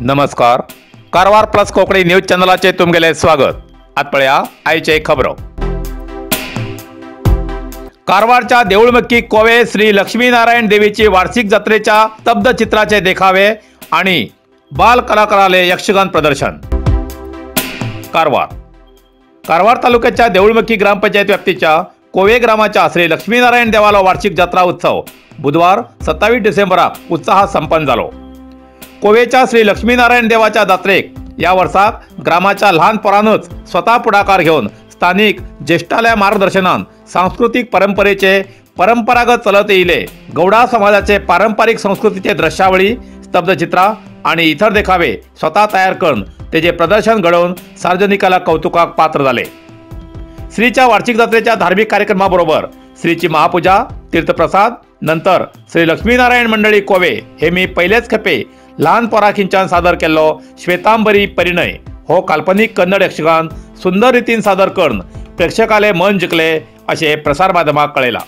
नमस्कार, Karwar plus Konkani news चॅनलाचे तुमगेले स्वागत। आत पळया आयचे खबरो। कारवारच्या देऊळमक्की कोवे श्री लक्ष्मीनारायण देवीची वार्षिक जात्रेच्या स्तब्ध चित्राचे देखावे आणि बाल कलाकाराले यक्षगान प्रदर्शन। कारवार कारवार तालुक्याच्या देऊळमक्की ग्रामपंचायत व्याप्तीच्या कोवे ग्रामाच्या श्री लक्ष्मीनारायण देवालो वार्षिक जात्रा उत्सव बुधवार 27 डिसेंबराक उत्साहात संपन्न जालो। कोवेच्या श्री लक्ष्मीनारायण देवाच्या जात्रेक या वर्साक ग्रामाच्या ल्हान पोरानच स्वतः पुढाकार घेवन स्थानिक ज्येष्ठाल्या मार्गदर्शनान सांस्कृतिक परंपरेचे परंपरागत चलत येयले गौडा समाजाचे पारंपरिक संस्कृतीचे दृश्यावळी, स्तब्धचित्रा आणि इतर देखावे स्वतः तयार करून तेजे प्रदर्शन घडोवन सार्वजनिकाला कौतुकाक पात्र जाले। श्रीच्या वार्षिक जात्रेच्या धार्मिक कार्यक्रमाबरोबर श्रीची महापूजा, तीर्थप्रसाद, नंतर श्री लक्ष्मीनारायण मंडळी कोवे हे मी पहिलेच खेपे लहान पोराखिंच्यान सादर केल्लो श्वेतांबरी परिणय हो काल्पनिक कन्नड यक्षगान सुंदर रीतीन सादर करून प्रेक्षकाले मन जिखले अशें प्रसार माध्यमाक कळयलां।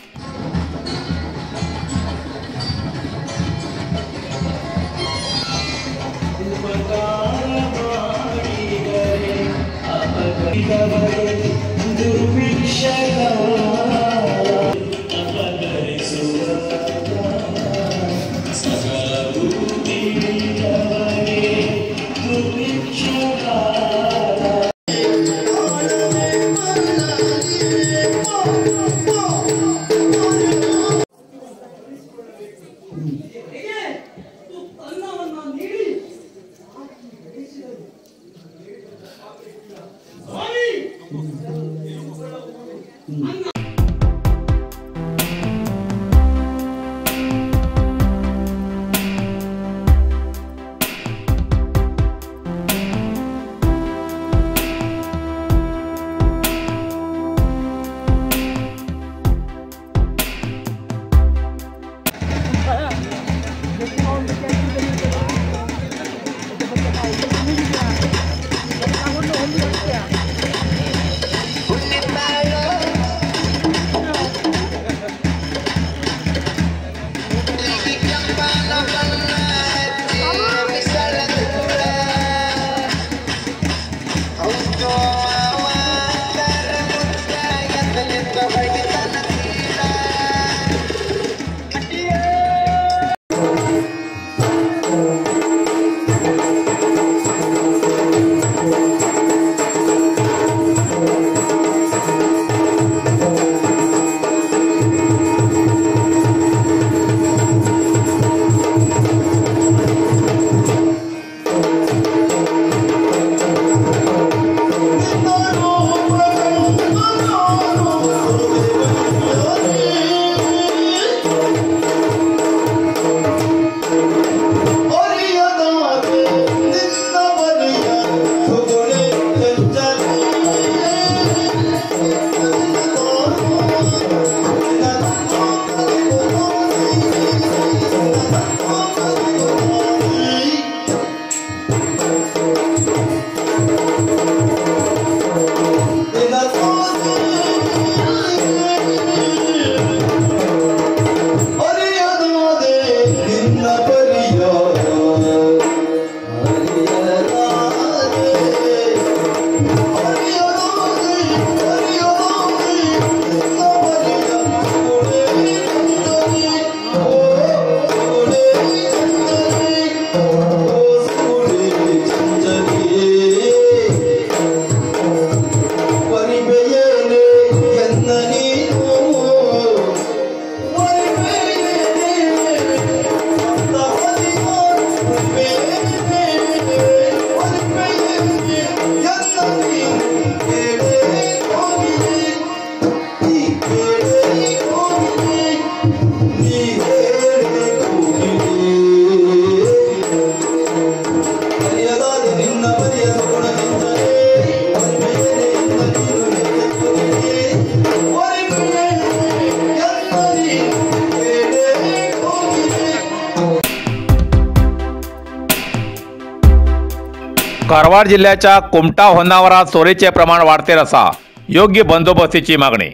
कारवार जिल्ह्याच्या कुमठा होन्नावरात चोरीचे प्रमाण वाढते आसा, योग्य बंदोबस्तीची मागणी।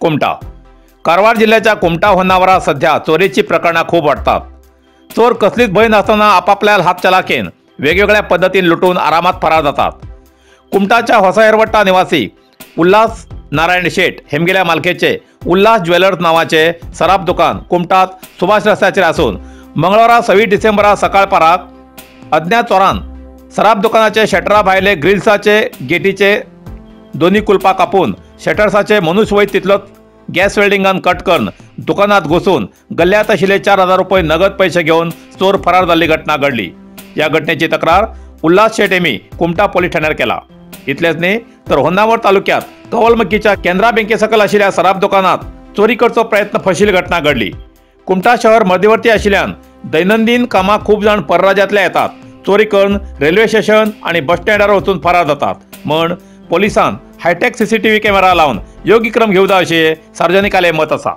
कुमठा कारवार जिल्ह्याच्या कुमठा होन्नावरात सध्या चोरीची प्रकरणां खूब वाडटात। चोर कसलीच भंय नासतना आपापल्या हातचलाखेन वेगवेगळ्या पद्दतीन लुटून आरामात फरार जातात। कुमठाच्या होसायरवट्टा निवासी उल्हास नारायण शेट हेमगेल्या मालकेचे उल्हास ज्वेलर्स नावाचे सराफ दुकान कुमठात सुभाष रस्त्याचेर आसून मंगळवारा 26 डिसेंबरा सकाळपाराक अज्ञात चोरान सराफ दुकानाचे शटरा भायले ग्रिल्साचे गेटीचे दोन्ही कुलपा कापून शटर्साचे मनुष्य तितलोच गॅस वेल्डिंगान कट करून दुकानात घुसून गल्ल्यात आशिल्ले 4000 रुपये नगद पैसे घेवन चोर फरार जाल्ली घटना घडली। या घटनेची तक्रार उल्हास शेट हेमी कुमठा पोलीस ठाण्यार केला। इतलेच न्ही तर होन्नावर तालुक्यात कवलमक्कीच्या केनरा बँके सकल आशिल्ल्या सराफ दुकानात चोरी करचो प्रयत्न फशील घटना घडली। कुमठा शहर मध्यवर्ती आशिल्ल्यान दैनंदिन कामां खूब जाण परराज्यांतले येतात, चोरी करून रेल्वे स्टेशन आणि बस स्टँडार वचून फरार जातात। म्हण पोलिसान हायटेक सीसीटीव्ही कॅमेरा लावन योग्य क्रम घेवचा अशें सार्वजनिकांले मत आसा।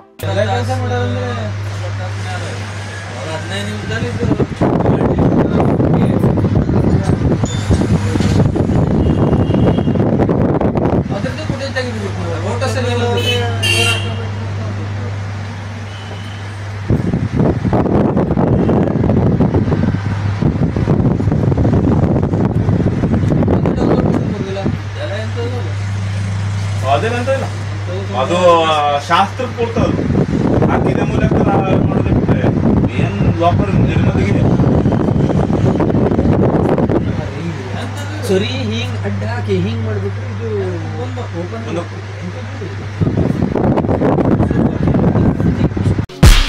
ಅದು ಶಾಸ್ತ್ರ ಕೊಡ್ತದೆ ಹಾಕಿದ ಮೂಲಕ ನೋಡೋದಕ್ಕೆ ಏನು ಲಾಕರ್ ನಿರ್ಮದಿಗೆ ಸರಿ ಹಿಂಗ್ ಅಡ್ಡ ಹಾಕಿ ಹಿಂಗ್ ಮಾಡಿಬಿಟ್ರೆ ಇದು open.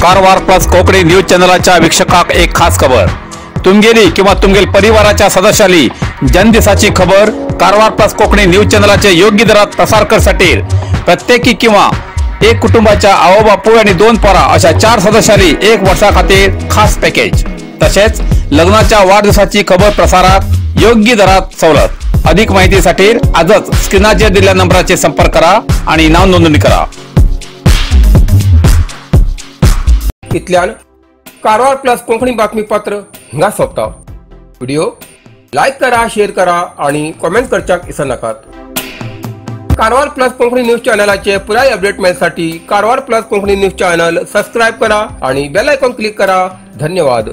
Karwar plus Konkani news चॅनलाच्या वीक्षकाक एक खास खबर। तुमगेली किंवा तुमगेल परिवाराच्या सदस्याली जनदिसाची खबर कारवार प्लस कोकणी न्यूज चॅनलाचे योग्य दरात प्रसार करसाठी प्रत्येकी किंवा एक कुटुंबाच्या आओ बापूय आणि 2 पोरा अशा 4 सदस्यांनी 1 वर्षा खातीर खास पॅकेज, तसेच लग्नाच्या वाढदिवसाची खबर प्रसारात योग्य दरात सवलत। अधिक माहितीसाठी आजच स्क्रीनाचेर दिलेल्या नंबराचे संपर्क करा आणि नाव नोंदणी करा। इतल्यान कारवार प्लस कोंकणी बातमीपत्र हांगा सोंपता। व्हिडिओ लायक करा, शेअर करा आणि कॉमेंट करच्याक विसरनाकात। कारवार प्लस कोंकणी न्यूज चॅनलाचे पुराय update मेळसाठी Karwar plus Konkani news channel subscribe करा आणि बेल आयकॉन क्लिक करा। धन्यवाद।